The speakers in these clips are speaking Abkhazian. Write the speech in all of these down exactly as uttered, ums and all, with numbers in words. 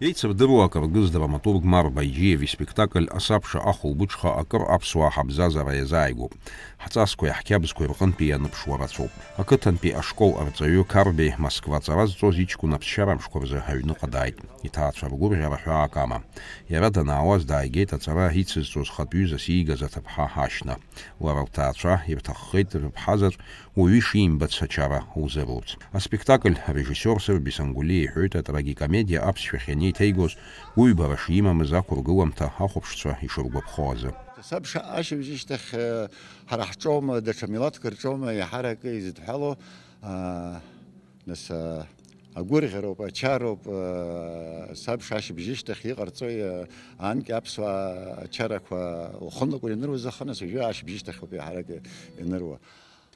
Еицырдыруа акыргыз драматург Марба Иџьиев испектакль Асабша ахәылбыҽха акыр аԥсуаа ҳабзазара иазааигәоуп. Ҳҵасқәеи ҳқьабзқәеи рҟынтәи ианыԥшуа рацәоуп. Ақыҭантәи ашкол арҵаҩы Қарбеи Москва аҵара зҵоз иҷкәын аԥсшьара мшқәа рзы аҩныҟа дааит. Иҭаацәа ргәырӷьара ҳәаак амам. Иара данаауаз дааигеит аҵара ицызҵоз хатә ҩызас иигаз аҭыԥҳа Ашьна. Лара лҭаацәа ирҭаххеит рыԥҳа заҵә уаҩы ишимбац ачара лзырурц. Аспектакль арежиссиор Сырби Сангәлиа иҳәоит атрагикомедиа аԥсшәахь анеиҭеигоз, гәыҩбара шимамыз ақәыргыламҭа ахәаԥшцәа ишыргәаԥхо азы. Сабша ашьыбжьышьҭахь, э, ҳара ҳҿоума, даҽа милаҭк рҿоума, иаҳаракы изыдҳәалоу, аа, нас, аа, агәырӷьароуп, ачароуп, аа, сабша ашьыбжьышьҭахь иҟарҵои, аа, анкьа аԥсуаа ачарақәа уахынлакәыр ианыруаз, аха нас уажәы ашьыбжьышьҭахьоуп иаҳарак ианыруа.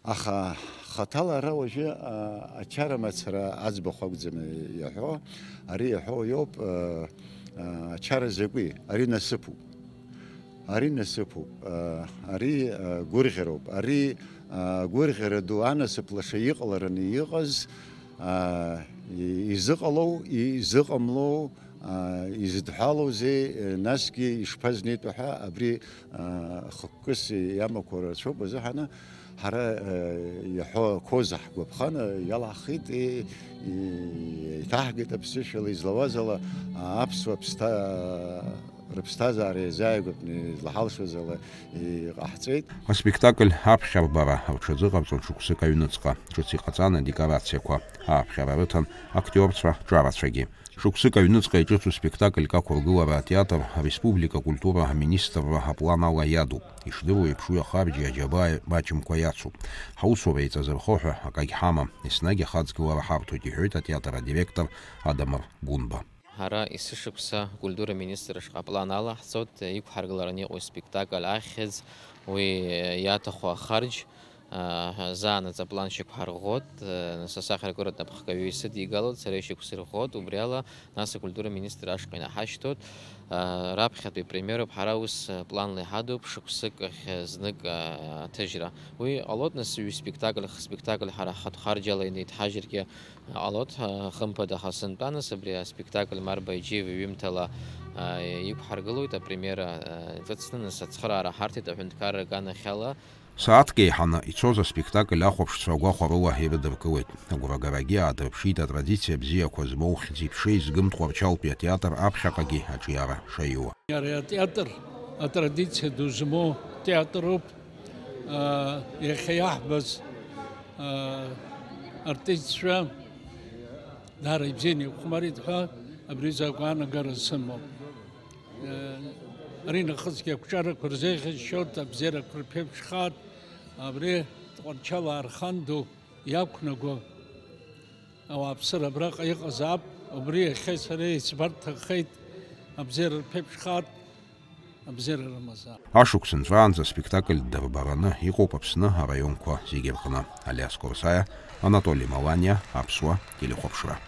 Аха хаҭала ара уажәы, аа, ачара мацара аӡбахә акәӡам иаҳәо, ари иаҳәо иоуп, аа, аа, ачара закәи, ари насыԥуп. Ари насыԥуп, аа, ари, аа, гәырӷьароуп, ари, аа, гәырӷьара ду анасыԥ лаша иҟалараны иҟаз, аа, и-, изыҟалоу, и-, изыҟамлоу, аа, изыдҳәалоузеи, е, насгьы ишԥазнеитәу ҳәа абри, аа, хықәкыс иамақәоу рацәоуп азыҳәаны, ҳара, е, иаҳәо ақәоза ҳгәаԥхан, е, иалаҳхит, е, е, еиҭаҳгеит аԥсышәала излауаз ала, аа, аԥсуа ԥсҭа-, рыԥсҭазаара иазааигәатәны излаҳалшоз ала иҟаҳҵеит. Аспектакль аԥхьарбара рҽазыҟарҵон шықәсык аҩныҵҟа. Ҿыц иҟаҵан адекорациақәа. Ааԥхьара рыҭан актиорцәа ҿарацәагьы. Шықәсык аҩныҵҟа иҿыцу спектакльк ақәыргылара атеатр ареспублика акультура аминистрра аплан ала иадуп. Ишдыру еиԥш, уи ахарџь аџьабаа маҷымкәа иацуп. Ҳаусура еиҵазырхо ҳәа акагь ҳамам, еснагь ахаҵгылара ҳарҭоит, иҳәоит атеатр адиректор Адамыр Гәынба. Ҳара есышықәса акультура аминистрра шҟа аплан ала ҳцоит, иқәҳаргылараны иҟоу спектакль ахьӡ, уи иаҭаху ахарџь, аа, заанаҵ аплан шьақәҳарӷәӷәоит, нас асахьаркыратә напхгаҩы исыдигалоит, сара ишьақәсырӷәӷәоит, убри ала, нас акультура аминистр ашҟа инаҳашьҭоит. Аа, раԥхьатәи премиероуп, ҳара ус, планла иҳадуп, шықәсык ахь знык, аа, аҭыжьра. Уи ҟалоит, нас ҩ-спектакль, х-спектакль ҳара ҳхатә харџьала инеиҭҳажьыргьы ҟалоит, аа, хымԥада ҳа сынтәа, нас абри аспектакль Марба Иџьиев иҩымҭала, аа, иқәҳаргылоит, апремиера, аа, ҿыцны, нас ацхыраара ҳарҭеит аҳәынҭқарра аганахьала. Сааҭк еиҳаны ицоз аспектакль ахәаԥшцәа агәахәарыла ирыдыркылеит. Агәрагарагьы аадырԥшит атрадициа бзиақәа змоу хьӡи-ԥшеи згым Тҟәарчалтәи атеатр аԥхьаҟагьы аҿиара шаиуа. Ари атеатр атрадициа ду змоу театруп. Иахьа иаҳбаз артистцәа даара ибзианы ихәмарит ҳәа абри закәу анагара сымоуп. Аринахысгьы ақәҿиарақәа рзеиӷьасшьоит, абзиарақәа рԥеиԥшхааит. Абри Тҟәарчал архан ду иақәнаго ауааԥсыра абраҟа иҟазаап. Убри иахьа сара еицбарҭахеит, абзиара рԥеиԥшхааит, абзиара рымазаап. Ашықәс нҵәаанӡа аспектакль дырбараны иҟоуп Аԥсны араионқәа зегьы рҟны. Алиас Корсаиа, Анатоли Маланиа, Аԥсуа телехәаԥшра.